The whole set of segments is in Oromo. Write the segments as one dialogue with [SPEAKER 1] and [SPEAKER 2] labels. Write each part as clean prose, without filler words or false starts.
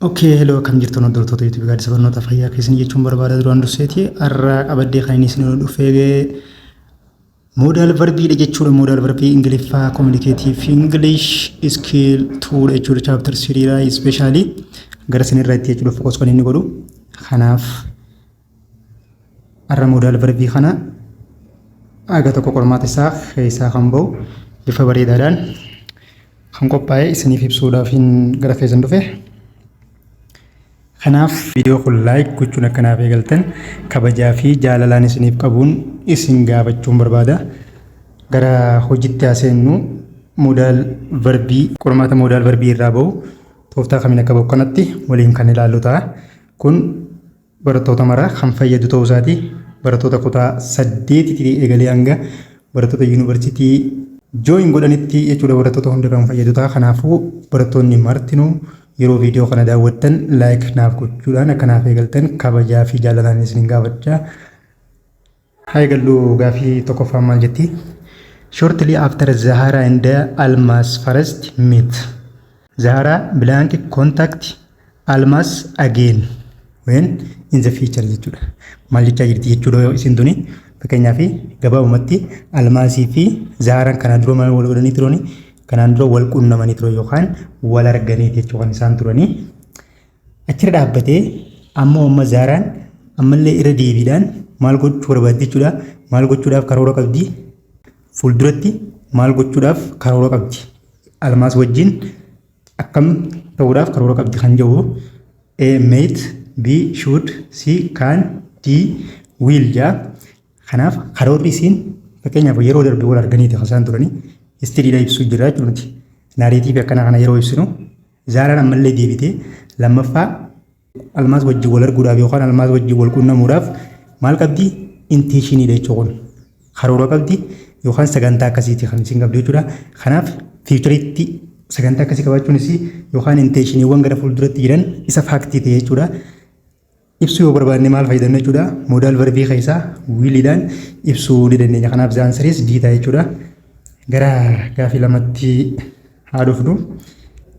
[SPEAKER 1] Okay, hello, akkam jirtu hordoftoota YouTube Gaaddisa Barnoota Fayyaa keessan jechuun barbaada. Duraan durseeti har'a qabaddee kan inni isin dhufee modal verbiidha jechuudha. Modal verbii Ingiliffaa communicative English skill 2 dha jechuudha. Chapter 3 dha, especially gara isinirra itti jechuudha focus kan inni godhu. Kanaaf har'a modal verbii kana aga tokko qormaata isaa keessaa kan bahu bifa bareedaadhaan kan qophaa'e isiniif ibsuudhaaf gara keessan dhufe. Kanaaf viidiyoo kun like gochuun akkanaaf eegaltan kabajaa fi jaalalaan isiniif qabuun isin gaafachuun barbaada. Gara hojiitti haa seennu. Modal verbii, qormaata modal verbii irraa bahu tooftaa kamiin akka bahu kanatti waliin kan ilaallu ta'a. Kun barattoota mara kan fayyadu ta'uu isaati. Barattoota kutaa 8tti eegalee hanga barattoota yuunivarsiitii join godhanitti jechuudha, barattoota hunda kan fayyadu ta'a. Kanaafuu barattoonni martinuu yeroo viidiyoo kana daawwattan like naaf gochuudhaan akka naaf eegaltan kabajaa fi jaalalaan isin gaafachaa. Haa eegallu. Gaafii tokkoffaan maal jetti? Shortly after Zahara and Almas first meet, Zahara blank contact Almas again when in the future jechuudha. Maal jechaa jirti jechuudha isin tuni? Fakkeenyaaf, gabaabumatti Almaasii fi Zaharaan kanaan dura maal wal godhanii turani? Kanaan dura wal qunnamanii turan yookaan wal arganii jechuu kan isaan turanii. Achirra dhaabbatee amma Zaharaan ammallee irra deebiidhaan maal gochuu barbaaddi jechuudha? Maal gochuudhaaf karoora qabdi? Fuulduratti maal gochuudhaaf karoora qabdi? Almaas wajjin akkam ta'uudhaaf karoora qabdi kan jedhu: A, might, B, should, C, can, D, will jaa. Kanaaf karoorri isiin fakkeenyaaf yeroo darbe wal arganiiti kan isaan turanii, historydha ibsuu jira jechuudha nuti. Narrative akkanaa kana yeroo ibsinu, Zaaraan ammallee deebitee lammaffaa Almaas wajjin wal arguudhaaf yookaan Almaas wajjin wal quunnamuudhaaf maal qabdi? Intentioniidha jechuudha kun. Karoora qabdi yookaan sagantaa akkasiiti kan isin qabdu jechuudha. Kanaaf futureitti sagantaa akkasii qabaachuunis yookaan intentioniiwwan gara fuulduratti jiran isa factii ta'e jechuudha. Ibsuu yoo barbaanne maal fayyadamna jechuudha? Modal verbii keessaa williidhaan ibsuu ni dandeenya. Kanaaf the answer is D ta'a jechuudha. Gara gaafii lamatti haa dhufnu.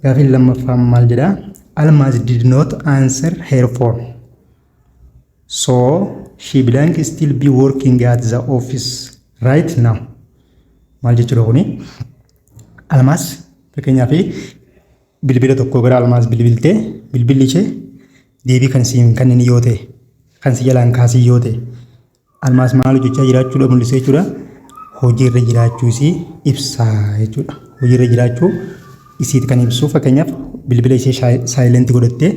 [SPEAKER 1] Gaafiin lammaffaan maal jedhaa? Almaaz did not answer her phone. So she blank still be working at the office right now. Maal jechuudha kuni? Almaaz fakkeenyaaf bilbila tokko gara Almaaz bilbiltee bilbilli ishee deebii kan siin kennin yoo ta'e, kan si jalaan kaasii yoo ta'e, Almaaz maal hojjechaa jiraachuudha mul'isa jechuudha? Hojiirra jiraachuu isii ibsaa jechuudha. Hojiirra jiraachuu isiiti kan ibsu. Fakkeenyaaf, bilbila ishee silent godhattee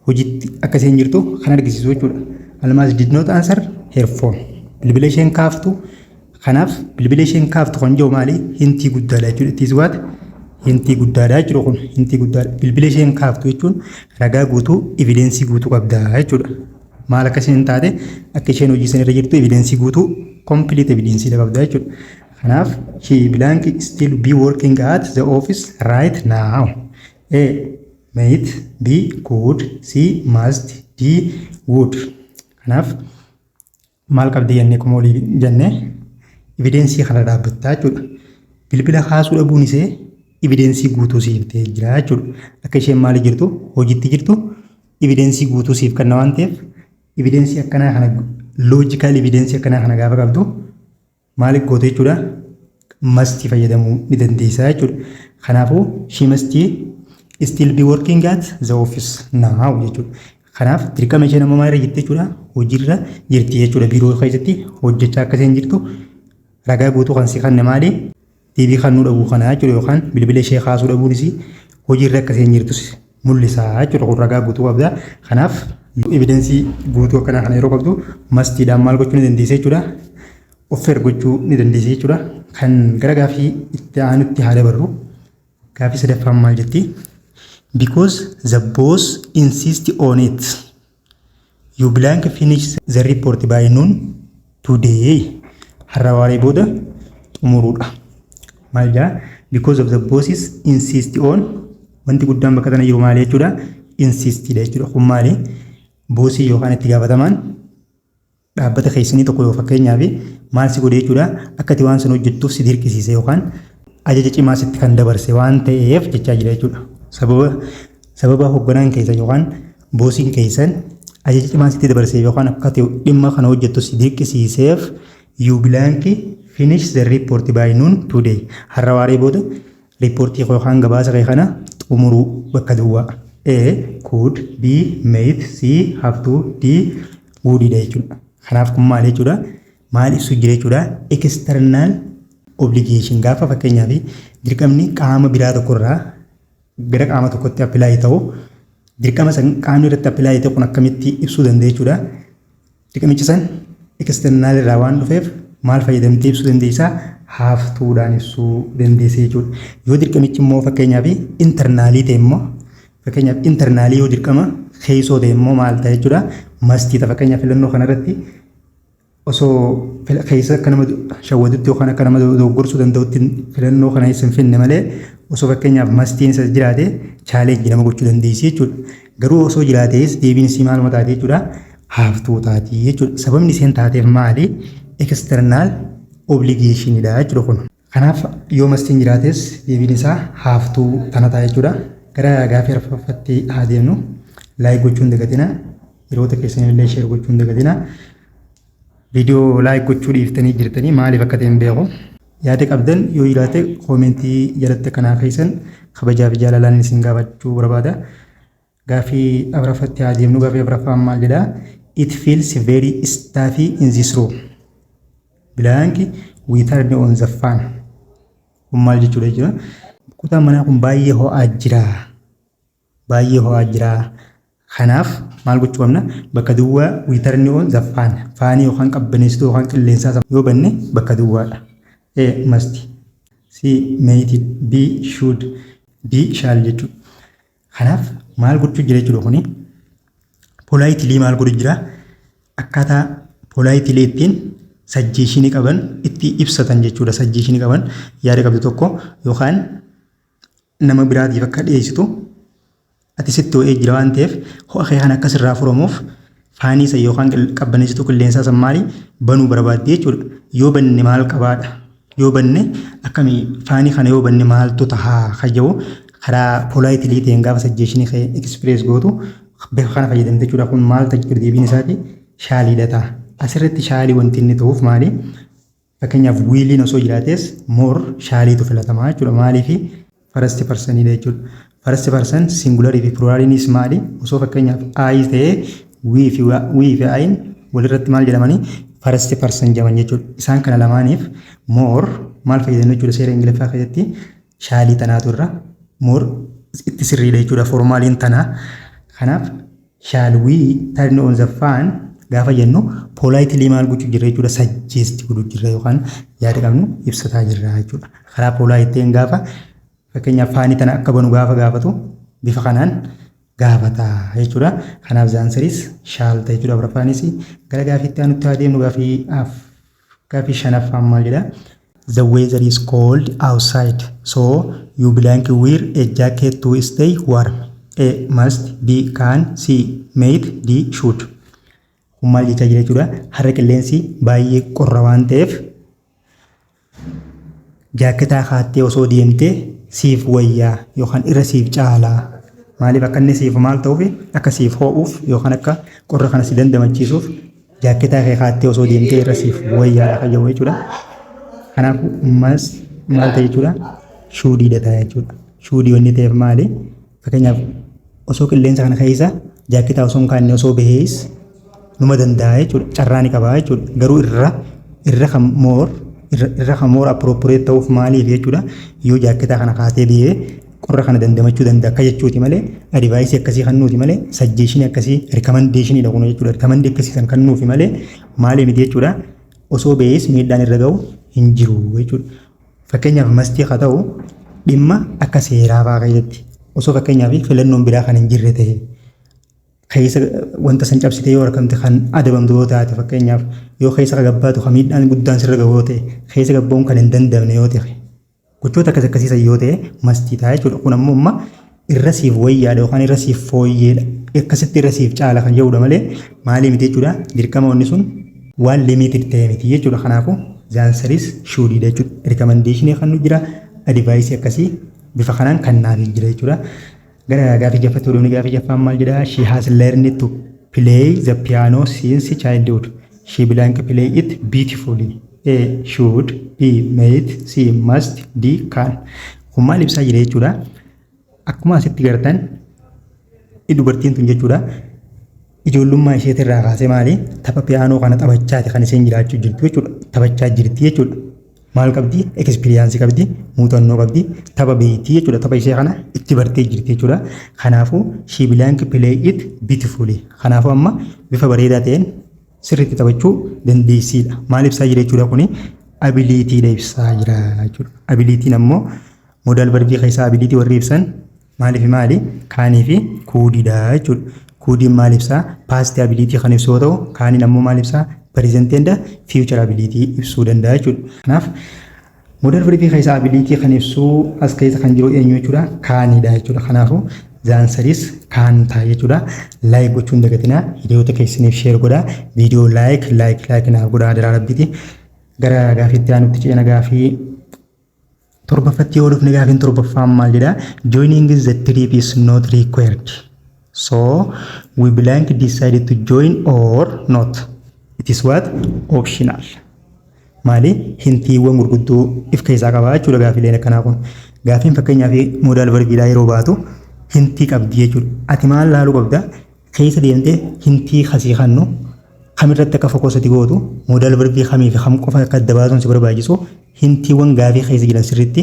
[SPEAKER 1] hojiitti akka isheen jirtu kan argisiisu jechuudha. Almaaz did not answer her phone. Bilbila isheen kaaftu. Kanaaf bilbila isheen kaaftu kan jiru maali? Hintii guddaadha jechuudha. It is what? Hintii guddaadha jechuudha kun. Hintii guddaadha. Bilbila isheen kaaftu jechuun ragaa guutuu, evidence guutuu qabda jechuudha. Maal akka isheen taate, akka isheen hojii sana irra jirtu evidence guutuu, complete evidence qabda jechuudha. Kanaaf she blank still be working at the office right now. A, might, B, could, C, must, D, would. Kanaaf maal qabdi jennee, kuma olii jennee, evidence kana dhaabbattaa jechuudha. Bilbila kaasuu dhabuun ishee evidence guutuu siif ta'ee jira jechuudha. Akka isheen maali jirtu, hojiitti jirtu evidence guutuu siif kenna waan ta'eef, evidence akkanaa kana, logical evidence akkanaa kana gaafa qabdu maaliif goote jechuudha? Must fayyadamuu ni dandeessa jechuudha. Kanaafuu she must still be working at the office now jechuudha. Kanaaf dirqama isheen amma maalirra jirti jechuudha? Hojiirra jirti jechuudha. Biiroo keessatti hojjechaa akka isheen jirtu ragaa guutuu kan si kanne maali? Deebii kennuu dhabuu kanaa jechuudha, yookaan bilbila ishee kaasuu dhabuunis hojiirra akka isheen jirtus mul'isa jechuudha. Kun ragaa guutuu qabda. Kanaaf evidence guutuu akkanaa kana yeroo qabdu mustiidhaan maal gochuu ni dandeessa jechuudha? Infer gochuu ni dandeessa jechuudha. Kan gara gaafii itti aanutti haa dabarru. Gaafii sadaffaan maal jetti? Because the boss insist on it, you blank finish the report by noon today. Har'a waaree booda xumuruudha. Maal jaa? Because of the bosses insist on, wanti guddaan bakka tana jiru maali jechuudha? Insistidha jechuudha. Kun maali? Bossii yookaan itti gaafatamaan dhaabbata keessanii tokko yoo fakkeenyaaf maal si godhe jechuudha? Akka ati waan sana hojjettuuf si dirqisiise yookaan ajaja cimaa sitti kan dabarse waan ta'eef jechaa jira jechuudha. Sababa Sababa hoogganaan keessan yookaan bossiin keessan ajaja cimaa sitti dabarsee yookaan akka dhimma kana hojjettu si dirqisiiseef, you blank finish the report by noon today. Har'a waaree booda riippoortii yookaan gabaasa kee kana xumuruu bakka duwwaa. A, could, B, might, C, have to, D, would dha jechuudha. Kanaaf kun maal jechuudha? Maal ibsu jira jechuudha? External obligation gaafa fakkeenyaaf dirqamni qaama biraa tokkorraa gara qaama tokkotti apply ta'u, dirqama san qaamni irratti apply ta'u kun akkamitti ibsuu danda'a jechuudha. Dirqamichi san external irraa waan dhufeef maal fayyadamtee ibsuu dandeessaa? Have todhaan ibsuu dandeessa jechuudha. Yoo dirqamichi immoo fakkeenyaaf internalii ta'e immoo, fakkeenyaaf internalii yoo dirqama keessoo ta'e immoo maal ta'a jechuudha? Mustii ta'a. Fakkeenyaaf filannoo kanarratti osoo keessa akka nama shawwadutti yookaan akka nama doggorsuu danda'utti filannoo kana hin finne malee, osoo fakkeenyaaf mustiin isa jiraate challenge nama gochuu dandeessi jechuudha. Garuu osoo jiraates deebiin isii maaluma taate jechuudha? Have to taati jechuudha. Sababni isheen taateef maali? External obligationidha jechuudha kun. Kanaaf yoo mustiin jiraates deebiin isaa have to tana ta'a jechuudha. Gara gaafii arfaffaatti haa deemnu. Like gochuu hin dagatina. Hiriyoota keessanillee share gochuu hin dagatina. Viidiyoo like gochuu dhiiftanii jirtanii maaliif akka ta'e hin beeku. Yaada qabdan yoo jiraate commentii jalatti kanaa keessan kabajaa fi jaalalaan isin gaafachuu barbaada. Gaafii afuraffaatti haa deemnu. Gaafii afuraffaan maal jedhaa? It feels very stuffy in this room. Blank we turn on the fan. Kun maal jechuudha jechuudha? Kutaan manaa kun baay'ee ho'aa jira. Baay'ee ho'aa jira. Kanaaf maal gochuu qabna? Bakka duwwaa we turn on the fan. Fanii yookaan qabbaneessituu yookaan qilleensaa yoo banne bakka duwwaadha. A, must. C, might. B, should. D, shall jechuudha. Kanaaf maal gochuu jira jechuudha kuni? Politely maal godhu jira? Akkaataa politely ittiin suggestionii qaban itti ibsatan jechuudha. Suggestionii qaban, yaada qabdu tokko yookaan nama biraatiif akka dhiyeessitu, ati sitti ho'ee jira waan ta'eef ho'a kee kana akkas irraa furamuuf fanii san yookaan qabbaneessituu qilleensaa san maali banuu barbaaddi jechuudha. Yoo banne maal qabaadha? Yoo banne akkamii? Fanii kana yoo banne maaltu tahaa kayya'u karaa politely ta'een gaafa suggestionii kee express gootu bifa kana fayyadamte jechuudha. Kun maal ta'a jechuudha deebiin isaati? Shalliidha ta'a. Asirratti shallii wanti inni ta'uuf maali? Fakkeenyaaf williin osoo jiraates more shalliitu filatamaa jechuudha. Maaliifi? First personiidha jechuudha. First person singularii fi pluraliinis maali? Osoo fakkeenyaaf I ta'ee, we fi Iin walirratti maal jedhamanii? First person jedhaman jechuudha. Isaan kana lamaaniif more maal fayyadamu jechuudha? Seera Ingiliffaa keessatti shallii tanaatu irra more itti sirriidha jechuudha formaliin tanaa. Kanaaf "Shall we turn on the fan?" gaafa jennu politely maal gochuu jirra jechuudha? Suggest godhuu jirra yookaan yaada qabnu ibsataa jirra jechuudha. Karaa polite gaafa fakkeenyaaf fanii tana akka banu gaafa gaafatu bifa kanaan gaafata jechuudha. Kanaaf the answer is shall ta'a jechuudha. Afuraffaanis gara gaafiitti aanutti haa deemnu. Gaafii shanaffaan maal jedha? The weather is cold outside, so you blank wear a jacket to stay warm. A, must, B, can, C, might, D, should. Kun maal jechaa jira jechuudha? Har'a qilleensi baay'ee qorra waan ta'eef jaakketaa kaattee osoo deemtee siif wayyaa yookaan irra siif caalaa. Maaliif akka inni siif maal ta'uuf, akka siif ho'uuf yookaan akka qorra kana si dandamachiisuuf jaakketaa kee kaattee osoo deemtee irra siif wayyaadha kan jedhu jechuudha. Kanaafuu must maal ta'e jechuudha? Shouldiidha ta'a jechuudha. Shouldii wanni ta'eef maali? Fakkeenyaaf osoo qilleensa kana keessa jaakketaa osoo hin kaanne osoo bahees numa danda'a jechuudha. Carraa ni qaba jechuudha. Garuu irra kan more irra kan more appropriate ta'uuf maaliif jechuudha? Yoo jaakketaa kana kaatee bahee qorra kana dandamachuu danda'a akka jechuuti malee, adviceii akkasii kan nuuti malee, suggestionii akkasii recommendationiidha kun jechuudha. Recommendii akkasii kan nuufi malee maalii miti jechuudha. Osoo bahees miidhaan irra ga'u hin jiru jechuudha. Fakkeenyaaf mustii haa ta'u dhimma akka seeraa fa'aa keessatti osoo fakkeenyaaf filannoon biraa kan hin jirre ta'e, keessa wanta san cabsitee yoo argamte kan adabamtu yoo taate, fakkeenyaaf yoo keessa gabbaatu kan miidhaan guddaan sirra gahu yoo ta'e, keessa gabbaa'uun kan hin dandamne yoo ta'e, gochoota akkas akkasiisan yoo ta'e mustii ta'a jechuudha. Kun ammoo amma irra siif wayyaadha yookaan irra siif fooyyeedha, akkasitti irra siif caala kan jedhudha malee maalii miti jechuudha. Dirqama wanni sun waan limited ta'e miti jechuudha. Kanaafuu the answer is shouldiidha jechuudha. Recommendationii kan nu jira, adviceii akkasii bifa kanaan kan naaf jira jechuudha. Gara gaafii jaffaatti oduun, gaafii jaffaan maal jedhaa? She has learned to play the piano since childhood. She blank play it beautifully. A, should, B, might, C, must, D, can. Kun maal ibsaa jira jechuudha? Akkuma asitti gartan, dubartiin tun jechuudha, ijoollummaa isheetirraa kaasee maali, tapha piyaanoo kana taphachaati kan isheen jiraachuu jirtu jechuudha. Taphachaa jirti jechuudha. Maal qabdi? Experience qabdi, muuxannoo qabdi, tapha beektii jechuudha. Tapha ishee kana itti bartee jirti jechuudha. Kanaafuu she blank play it beautifully. Kanaafuu amma bifa bareedaa ta'een sirriitti taphachuu dandeessiidha. Maal ibsaa jira jechuudha kuni? Abilitydha ibsaa jira jechuudha. Abilityn ammoo modal verbii keessaa ability warri ibsan maaliif maali? Canii fi couldiidha jechuudha. Couldiin maal ibsaa? Past ability kan ibsu yoo ta'u, caniin ammoo maal ibsaa? Present and future ability ibsuu danda'a jechuudha. Kanaaf modal verbii keessaa ability kan ibsu as keessa kan jiru eenyu jechuudha? Caniidha jechuudha. Kanaafuu the answer is can ta'a jechuudha. Like gochuun dagatinaa, hiriyoota keessaniif share godhaa. Viidiyoo like, like, like naaf godhaa, adaraa rabbiiti. Gara gaafiitti aanutti ceena. Gaafii torbaffatti yoo dhufne, gaafiin torbaffaan maal jedhaa? Joining the trip is not required. So we blank decided to join or not. It is what? Optional. Maali? Hintiiwwan gurguddoo if keessaa qabaa jechuudha gaafiileen akkanaa kun. Gaafiin fakkeenyaaf modal verbiidhaa yeroo baatu hintii qabdi jechuudha. Ati maal laaluu qabda? Keessa deemtee hintii kasii kannu kamirratti akka focus ati gootu, modal verbii kamii fi kam qofa akka adda baasuun si barbaachisu, hintiiwwan gaafii keessa jiran sirriitti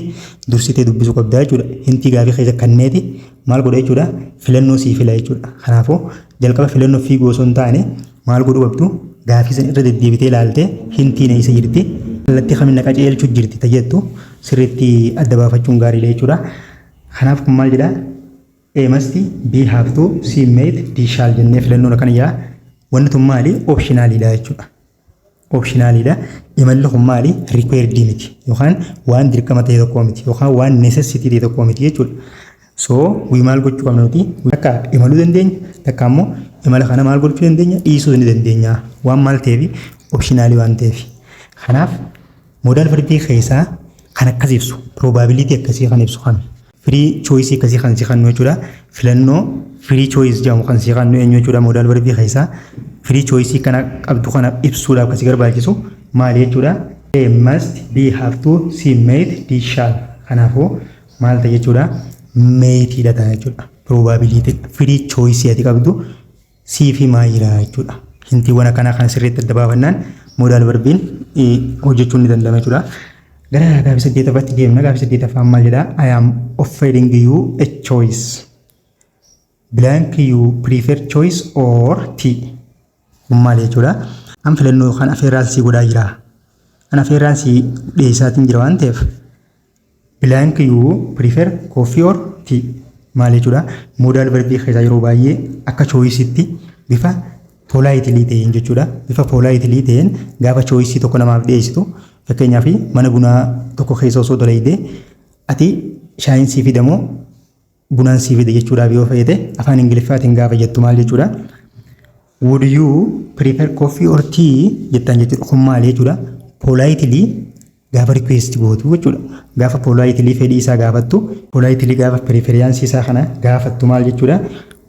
[SPEAKER 1] dursitee dubbisuu qabda jechuudha. Hintii gaafii keessa kanneeti maal godha jechuudha? Filannoo sii fila jechuudha. Kanaafuu jalqaba filannoo fiiguu osoo hin taane maal godhuu qabdu? Gaafii san irra deddeebitee ilaaltee hintiin eessa jirti, kallattii kamiin na qajeelchuu jirti tajettu sirriitti adda baafachuun gaariidha jechuudha. Kanaaf kun maal jedhaa? A, must, B, have to, C, might, D, shall jennee filannoon akkana jira. Wanni tun maali? Optionaliidha jechuudha. Optionaliidha. Imalli kun maali? Required miti yookaan waan dirqama ta'e tokko miti yookaan waan necessity ta'e tokko miti jechuudha. So we maal gochuu qabna nuti? Akka imaluu dandeenya, takka ammoo imala kana maal gochuu dandeenya? Dhiisuu ni dandeenya. Waan maal ta'eef? Optionalii waan ta'eef. Kanaaf modal verbii keessaa kan akkas ibsu, probability akkasii kan ibsu kami? Free choice akkasii kan si kannu jechuudha. Filannoo free choice jedhamu kan si kannu eenyu jechuudha? Modal verbii keessaa free choice kana qabdu kana ibsuudhaaf akkasii barbaachisu maali jechuudha? A, must, B, have to, C, might, D, shall. Kanaafuu maal ta'e jechuudha? Mightiidha ta'a jechuudha. Probability free choice ati qabdu C fi maayira jechuudha. Hintiiwwan akkanaa kana sirriitti adda baafannaan modal verbiin hojjechuun ni danda'ama jechuudha. Gara gaafii saddeetaffaatti deemna. Gaafii saddeetaffaan maal jedhaa? I am offering you a choice. Blank you prefer choice or tea. Kun maal jechuudha? An filannoo yookaan afeerraan sii godhaa jira. An afeerraan sii dhiyeessaatiin jira waan ta'eef, blank you prefer coffee or tea. Maal jechuudha? Modal verbii keessaa yeroo baay'ee akka choiceitti bifa politely ta'een jechuudha. Bifa politely ta'een gaafa choice tokko namaaf dhiyeessitu, fakkeenyaaf mana bunaa tokko keessa osoo dalaydee, ati shaayiin sii fidamoo bunaan sii fide jechuudhaaf yoo fayyade, afaan Ingiliffaatiin gaafa jettu maal jechuudha? "Would you prefer coffee or tea?" jettan jechuudha. Kun maal jechuudha? Politely gaafa request gootu jechuudha. Gaafa politely fedhii isaa gaafattu, politely gaafa preference isaa kana gaafattu maal jechuudha?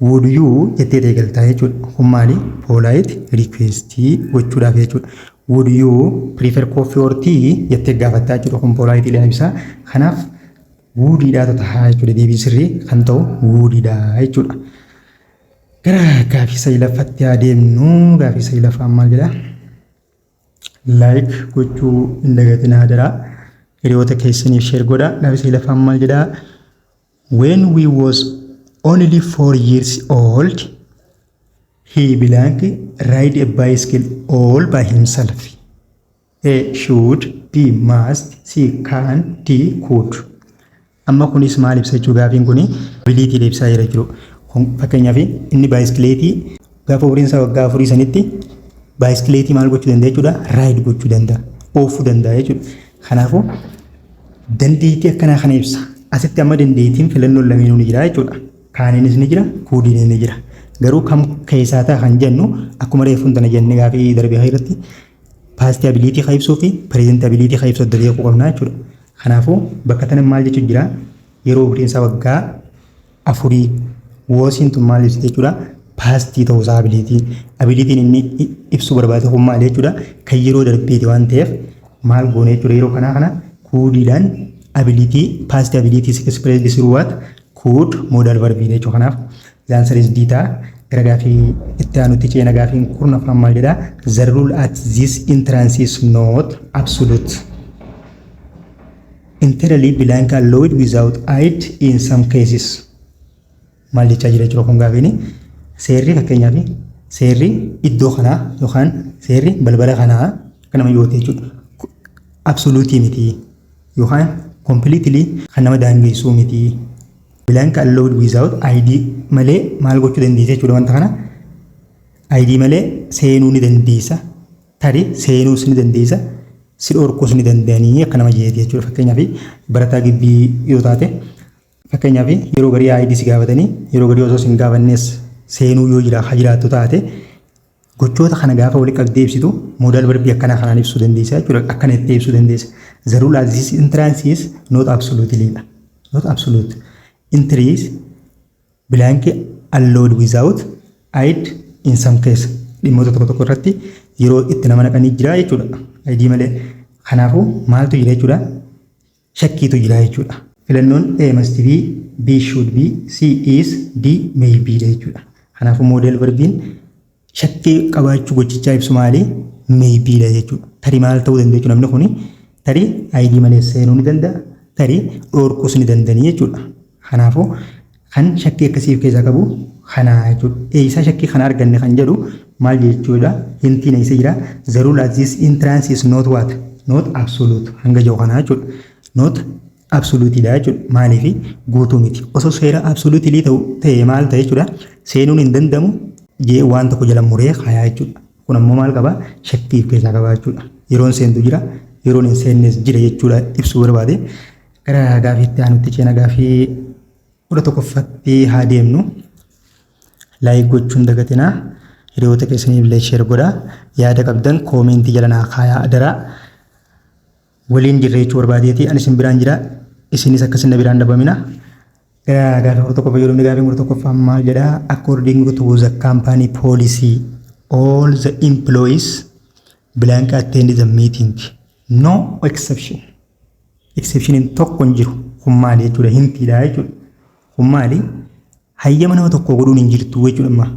[SPEAKER 1] "Would you" jettee eegaltaa jechuudha. Kun maali? Polite request gochuudhaaf jechuudha. "Would you prefer coffee or tea?" jettee gaafattaa jechuudha. Kun politely ibsa. Kanaaf wouldiidhaatu tahaa jechuudha. Deebii sirrii kan ta'u wouldiidha jechuudha. Gara gaafii saglaffaatti adeemnu. Gaafii saglaffaan maal jedhaa? Like gochuu hin dagatinaa jedha. Hiriyoota keessaniif share godhaa. Gaafii saglaffaan maal jedhaa? When we was only 4 years old, he blank ride a bicycle all by himself. A, should, B, must, C, can, D, could. Amma kunis maal ibsa jechuu? Gaafiin kuni ability ibsaa jira jechuudha. Fakkeenyaaf inni baayiskileetii gaafa umriin isaa waggaa 4 sanitti baayiskileetii maal gochuu danda'a jechuudha? Ride gochuu danda'a. Oofuu danda'a jechuudha. Kanaafuu dandeettii akkanaa kana ibsa. Asitti amma dandeettiin filannoon lameenuu ni jira jechuudha. Caniinis ni jira, couldiinis ni jira. Garuu kam keessaa ta'a kan jennu, akkuma reefuun tana jennee gaafii darbee irratti, past ability kan ibsuu fi present ability kan ibsu adda beekuu qabna jechuudha. Kanaafuu bakka tana maal jechuun jira? Yeroo umriin isaa waggaa afurii. Wasiin tun maal ibsite jechuudha? Pastii ta'uusaa abilityn. Abilityn inni ibsuu barbaade kun maal jechuudha? Kan yeroo darbeeti waan ta'eef maal goone jechuudha? Yeroo kanaa kana couldiidhaan ability, past ability expressed through what? Could modal verb jechuudha. Kanaaf the answer is D ta'a. Gara gaafii itti aanutti ceena. Gaafiin 10ffaan maal jedhaa? The rule at this entrance is not absolute. Entirely blank allowed without ID in some cases. Maal jechaa jira jechuudha kun gaafiin? Seerri, fakkeenyaaf, seerri iddoo kanaa yookaan seerri balbala kanaa akka nama yoo ta'e jechuudha. Absolute miti yookaan completely kan nama daangeessuu miti. Blank allowed without ID malee maal gochuu dandeessa jechuudha wanta kana? ID malee seenuu ni dandeessa. Tarii seenuus ni dandeessa. Si dhorkuus ni danda'anii akka nama jeeti jechuudha. Fakkeenyaaf, barataa gibbii yoo taate, fakkeenyaaf, yeroo garii ID si gaafatanii, yeroo garii osoo si hin gaafannes seenuu yoo jira jiraattu taate, gochoota kana gaafa walitti qabdee ibsitu modal verbii akkanaa kanaan ibsuu dandeessa jechuudha. Akkana itti ibsuu dandeessa. The rule at this entrance is not absolutely dha. Not absolute. Entries blank allowed without ID in some case. Dhimmoota tokko tokko irratti yeroo itti nama naqanii jira jechuudha. ID malee. Kanaafuu maaltu jira jechuudha? Shakkiitu jira jechuudha. Filannoon A must be, B should be, C is, D may be dha jechuudha. Kanaafuu modal verbiin shakkii qabaachuu gochichaa ibsu maali? May be dha jechuudha. Tarii maal ta'uu danda'a jechuudha? Namni kuni tarii ID malee seenuu ni danda'a, tarii dhorkuus ni danda'anii jechuudha. Kanaafuu kan shakkii akkasii of keessaa qabu kana jechuudha. Eessaa shakkii kana arganne kan jedhu maal jechuudha? Hintiin eessa jira? The rule at this entrance is not what? Not absolute hanga jiru kana jechuudha. Not absolute dha jechuudha. Maaliif? Guutuu miti. Osoo seera absolutely ta'u ta'e maal ta'e jechuudha? Seenuun hin danda'amu jee waan tokko jala muree kaayaa jechuudha. Kun ammoo maal qabaa? Shakkii of keessaa qabaa jechuudha. Yeroon seentu jira, yeroon hin seennes jira jechuudha ibsuu barbaade. Gara gaafiitti aanutti ceena. Gaafii 11ffaatti haa deemnu. Like gochuun dagatinaa. Hiriyoota keessaniif illee share godhaa. Yaada qabdan commentii jala naa kaayaa adaraa. Waliin jirra jechuu barbaadeeti. Ani isin biraan jira. Isinis akkasin na biraan dhabamina. Gara gaafii 11ffaa yeroo inni gaafii 11ffaan maal jedhaa? According to the company policy, all the employees blank attend the meeting. No exception. Exceptioniin tokko hin jiru. Kun maali jechuudha? Hintiidha jechuudha. Kun maali? Hayyama nama tokko godhuun hin jirtu jechuudha amma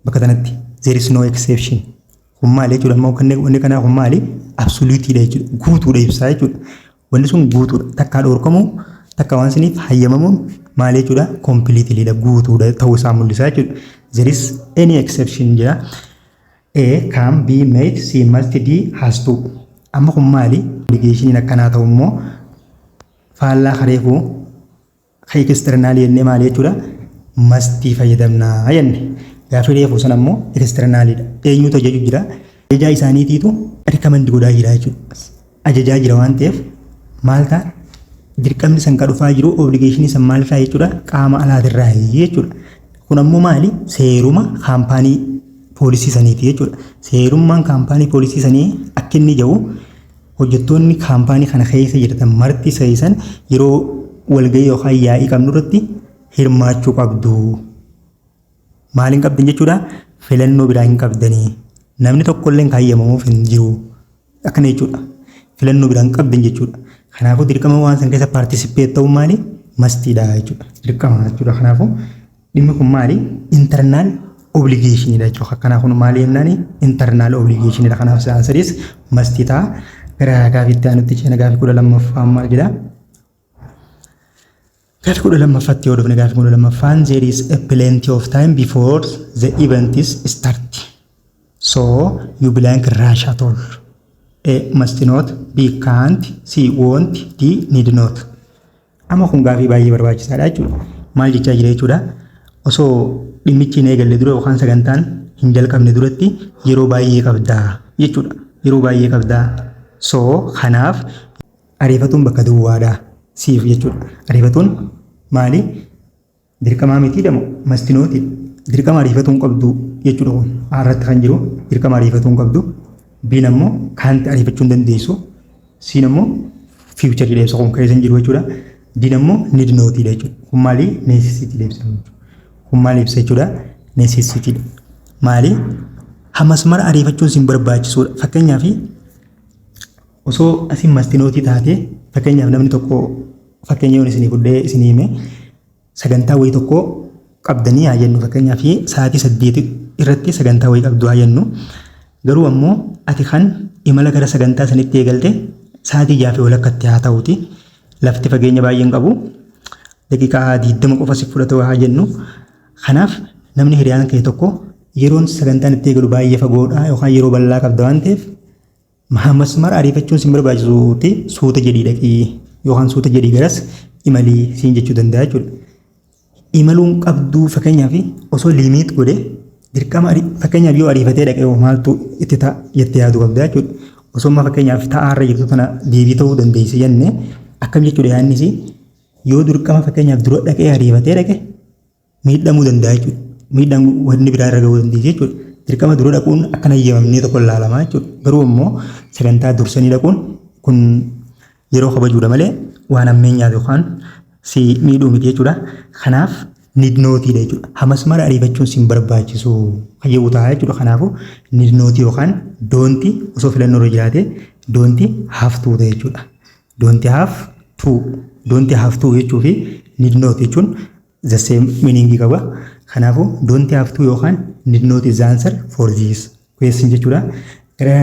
[SPEAKER 1] bakka kanatti. There is no exception. Kun maali jechuudha? Amma wanni kanaa kun maali? Absoluteiidha jechuudha. Guutuudha ibsaa jechuudha. Wanni sun guutuudha. Takkaa dhorkamuu, takka waan siniif hayyamamuun maali jechuudha? Completelyidha. Guutuudha ta'uu isaa mul'isaa jechuudha. There is any exception jira. A can, B might, C must, D has to. Amma kun maali? Obligationiin akkanaa ta'u immoo faallaa kareefuu kan externalii jennee maali jechuudha? Mustii fayyadamnaa jenne. Gaaffii reefuu sana immoo externaliidha. Eenyutu ajaju jira? Ajajaa isaaniitiitu recommend godhaa jira jechuudha. Ajajaa jira waan ta'eef maal ta'a? Dirqamni san kan dhufaa jiru, obligationii san maal irraa jechuudha? Qaama alaatirraa jechuudha. Kun ammoo maali? Seeruma company policy saniiti jechuudha. Seerummaan company policy sanii akka inni jedhu, hojjettoonni company kana keessa jirtan marti seesan yeroo walgahii yookaan yaa'ii qabnu irratti hirmaachuu qabdu. Maal hin qabdan jechuudha? Filannoo biraa hin qabdanii. Namni tokkollee kan hayyamamuuf hin jiru. Akkana jechuudha. Filannoo biraa hin qabdan jechuudha. Kanaafuu dirqama waan san keessa participate ta'uun maali? Mustiidha jechuudha. Dirqama jechuudha. Kanaafuu dhimmi kun maali? Internal obligationidha jechuudha. Kanaafuu maali jennaani? Internal obligationidha. Kanaaf isaan sadiis mustii ta'a. Gara gaafiitti aanutti ceena. Gaafii 12ffaan maal jedhaa? Gaafii 12ffaatti yoo dhufne, gaafii 12ffaan, there is a plenty of time before the event is start. So you blank rush at all. A must not, B can't, C won't, D need not. Amma kun gaafii baay'ee barbaachisaadha jechuudha. Maal jechaa jira jechuudha? Osoo dhimmichi hin eegalle dura yookaan sagantaan hin jalqabne duratti yeroo baay'ee qabdaa jechuudha. Yeroo baay'ee qabdaa. So kanaaf ariifatuun bakka duwwaadha siif jechuudha. Ariifatuun maali? Dirqamaa miti damo must noti. Dirqama ariifatuu hin qabdu jechuudha kun. Irratti kan jiru dirqama ariifatuu hin qabdu. Biin ammoo kaanti ariifachuu hin dandeessu. Siin ammoo future dheebsa kun keessa hin jiru jechuudha. D'n ammoo need notiidha jechuudha. Kun maali? Necessity ibsa jechuudha. Kun maal ibsa jechuudha? Necessity. Maali? Hammas mara ariifachuun sin barbaachisuudha. Fakkeenyaaf, osoo asiin must notii taate, fakkeenyaaf namni tokko, fakkeenya yoon isinii fudhee isinii hime, sagantaa wayii tokko qabdanii haa jennu, fakkeenyaaf sa'aatii 8 irratti sagantaa wayii qabdu haa jennu. Garuu ammoo ati kan imala gara sagantaa sanitti eegalte sa'aatii 6 fi walakkatti haa ta'uti. Lafti fageenya baay'ee hin qabu. Daqiiqaa 20 qofa si fudhatu haa jennu. Kanaaf namni hiriyaan kee tokko yeroon sagantaan itti eegalu baay'ee fagoodha yookaan yeroo bal'aa qabda waan ta'eef, hammas mara ariifachuun sin barbaachisuuti, suuta jedhii dhaqii yookaan suuta jedhii garas imalii siin jechuu danda'a jechuudha. Imaluun qabduu, fakkeenyaaf osoo limit godhe, dirqama fakkeenyaaf yoo ariifatee dhaqee maaltu itti ta'a jettee yaaduu qabda jechuudha. Osoo amma fakkeenyaaf ta'aarra jirtu tana deebii ta'uu dandeessi jenne, akkam jechuudha yaadnis, yoo dirqama fakkeenyaaf dura dhaqee ariifatee dhaqe miidhamuu danda'a jechuudha. Miidhaan wanni biraa irra gahuu dandeessi jechuudha. Dirqama dura dhaquun akkana eeyyamamnee tokko ilaalamaa jechuudha. Garuu immoo sagantaa dursanii dhaquun kun yeroo kabajuudha malee waan ammeenyaati yookaan si miidhuu miti jechuudha. Kanaaf need notiidha jechuudha. Hamas mara ariifachuun sin barbaachisu fayyadu ta'a jechuudha. Kanaafuu need notii yookaan don't osoo filannoo irra jiraate don't have to ta'e jechuudha. Don't have to, don't have to jechuu fi need not jechuun the same meaning qaba. Kanaafuu don't have to yookaan need not is the answer for this question jechuudha. Gara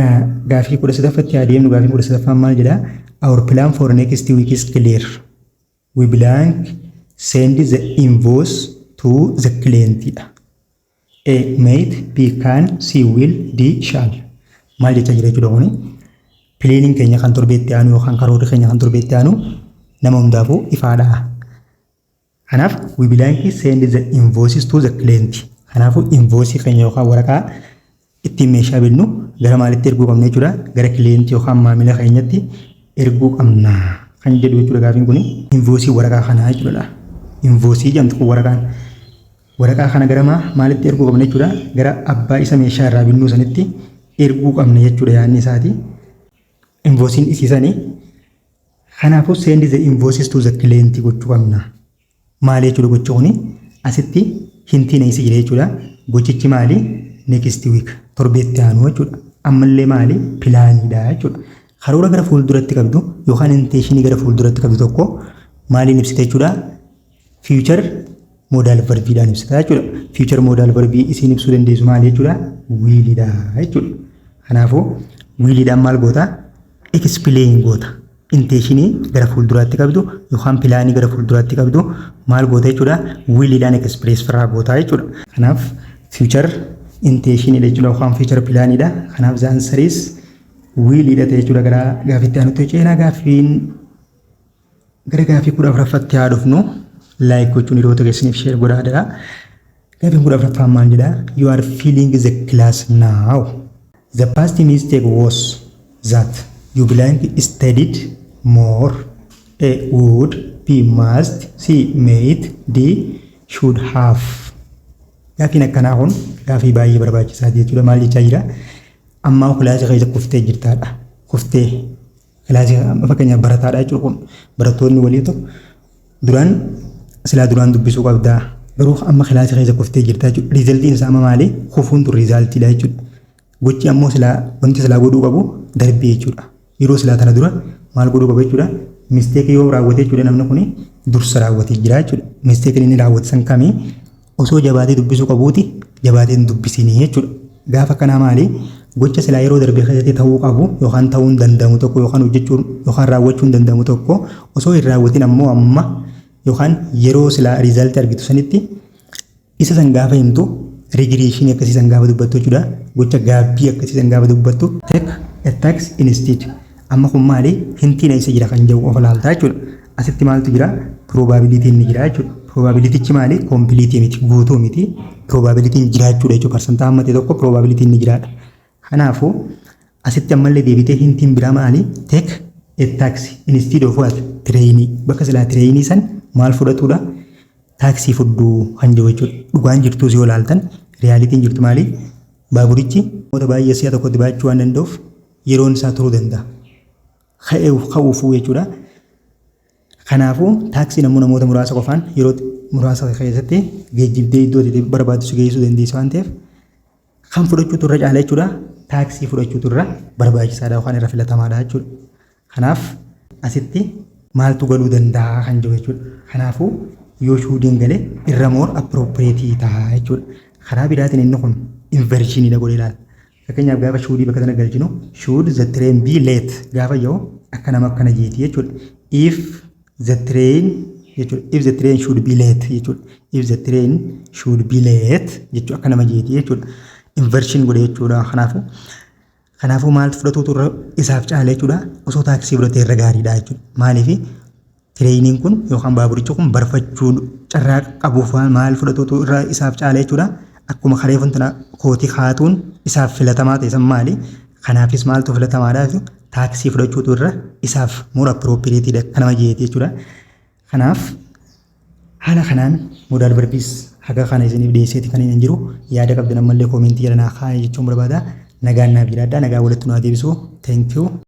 [SPEAKER 1] gaafii 13ffaatti adeemnu. Gaafii 13ffaan maal jedhaa? Our plan for next week is clear. We blank send the invoice to the client dha. A, might, B, can, C, will, D, shall. Maal jechaa jira jechuudha kuni? Planiin keenya kan torbeetti aanu yookaan karoorri keenya kan torbeetti aanu nama hundaafuu ifaadha. Kanaaf we blank send the invoices to the client. Kanaafuu invoice keenya yookaan waraqaa ittiin meeshaa binnu gara maalitti erguu qabna jechuudha? Gara client yookaan maamila keenyatti erguu qabna kan jedhu jechuudha gaafiin kuni. Invoice waraqaa kanaa jechuudha. Invoice jedhamtu kun waraqaan. Waraqaa kana gara maalitti erguu qabna jechuudha? Gara abbaa isa meeshaa irraa binnuu sanitti erguu qabna jechuudha yaadni isaati. Invoiceiin isiisanii. Kanaafuu send the invoices to the client gochuu qabna. Maali jechuudha gochi kuni? Asitti hintiin eessa jira jechuudha? Gochichi maali? Next week, torbeetti aanu jechuudha. Ammallee maali? Planiidha jechuudha. Karoora gara fuulduratti qabdu yookaan intentionii gara fuulduratti qabdu tokko maaliin ibsita jechuudha? Future modal verbiidhaan ibsita jechuudha. Future modal verbii isiin ibsuu dandeessu maali jechuudha? Willidha jechuudha. Kanaafuu williidhaan maal goota? Explain goota. Intentionii gara fuulduraatti qabdu yookaan planii gara fuulduraatti qabdu maal goota jechuudha? Williidhaan express firraa goota jechuudha. Kanaaf future intentioniidha jechuudha yookaan future planiidha. Kanaaf the answer is williidha ta'e jechuudha. Gara gaaffiitti aanutti ceenaa. Gaaffiin gara gaaffii 14ffaatti haa dhufnu. Like gochuun hiriyoota keessaniif share godhaadha. Gaaffiin 14ffaan maal jedhaa? You are failing the class now. The past mistake was that you blank studied more. A, would, B, must, C, might, D, should have. Gaaffiin akkanaa kun gaaffii baay'ee barbaachisaati jechuudha. Maal jechaa jira? Ammaa kilaasii keessa kuftee jirtaadha. Kuftee kilaasii, fakkeenyaaf barataadha jechuudha kun. Barattoonni walii tokko duraan silaa duraan dubbisuu qabdaa. Garuu amma kilaasii keessa kuftee jirtaa jechuudha. Resultiin isaa amma maali? Kufuun tun resultiidha jechuudha. Gochi ammoo silaa wanti silaa godhuu qabu darbee jechuudha. Yeroo silaa tana dura maal godhuu qaba jechuudha? Mistakeii yoo raawwate jechuudha, namni kun dursa raawwatee jira jechuudha. Mistakeiin inni raawwate san kamii? Osoo jabaatee dubbisuu qabuuti jabaatee hin dubbisinii jechuudha. Gaafa kanaa maali? Gocha silaa yeroo darbe keessatti ta'uu qabu yookaan ta'uu hin danda'amu tokko yookaan hojjechuun yookaan raawwachuu hin danda'amu tokko osoo hin raawwatin ammoo amma yookaan yeroo silaa resultii argitu sanitti isa san gaafa himtu, regressionii akkasii san gaafa dubbattu jechuudha. Gocha gaabbii akkasii san gaafa dubbattu, take a taxi instead. Amma kun maali? Hintiin eessa jira kan jedhu qofa laaltaa jechuudha. Asitti maaltu jira? Probabilityn ni jira jechuudha. Probabilitychi maali? Completeii miti, guutuu miti. Probabilityn jiraachuudha jechuudha. Parsantaa hamma ta'e tokko probabilityn ni jiraadha. Kanaafuu asitti ammallee deebitee hintiin biraa maali? Take a taxi instead of what? Trainii. Bakka silaa trainii san maal fudhatudha? Taaksii fudhuu kan jiru jechuudha. Dhugaan jirtus yoo ilaaltan, realityn jirtu maali? Baaburichi namoota baay'ee si'a tokkotti baachuu waan danda'uuf yeroon isaa turuu danda'a. Ka'uufuu jechuudha. Kanaafuu taaksiin ammoo namoota muraasa qofaan yeroo muraasa keessatti geejjibdee iddoo itti barbaaddu geessuu dandeessu waan ta'eef, kan fudhachuutu irra caala jechuudha. Taaksii fudhachuutu irra barbaachisaadha yookaan irra filatamaadha jechuudha. Kanaaf asitti maaltu galuu danda'a kan jiru jechuudha. Kanaafuu yoo shouldiin galee irra more appropriate ta'a jechuudha. Karaa biraatiin inni kun inversioniidha godhee ilaala. Fakkeenyaaf, gaafa shouldii bakka sana galchinu, "Should the train be late?" gaafa jedhu, akka nama akkana jeeti jechuudha. If the train jechuudha. If the train should be late jechuudha. If the train should be late jechuudha, akka nama jeeti jechuudha. Inversion godhe jechuudha. Kanaafuu maaltu fudhatuutu irra isaaf caala jechuudha. Osoo taaksii fudhatee irra gaariidha jechuudha. Maaliif? Trainiin kun yookaan baaburichi kun barfachuu carraa qabuuf maal fudhatuutu irra isaaf caala jechuudha. Akkuma karee funtana kootii kaatuun isaaf filatamaa ta'e san maali? Kanaafis maaltu filatamaadha? Taaksii fudhachuutu irra isaaf more appropriateiidha akka nama jeeti jechuudha. Kanaaf haala kanaan modal verbiis haga kana isiniif dhiyeesseeti kan inni jiru. Yaada qabdan ammallee commentii jala naa kaa'aa jechuun barbaada. Nagaan naaf jiraadhaa. Nagaa walitti nu haa deebisu. Thank you.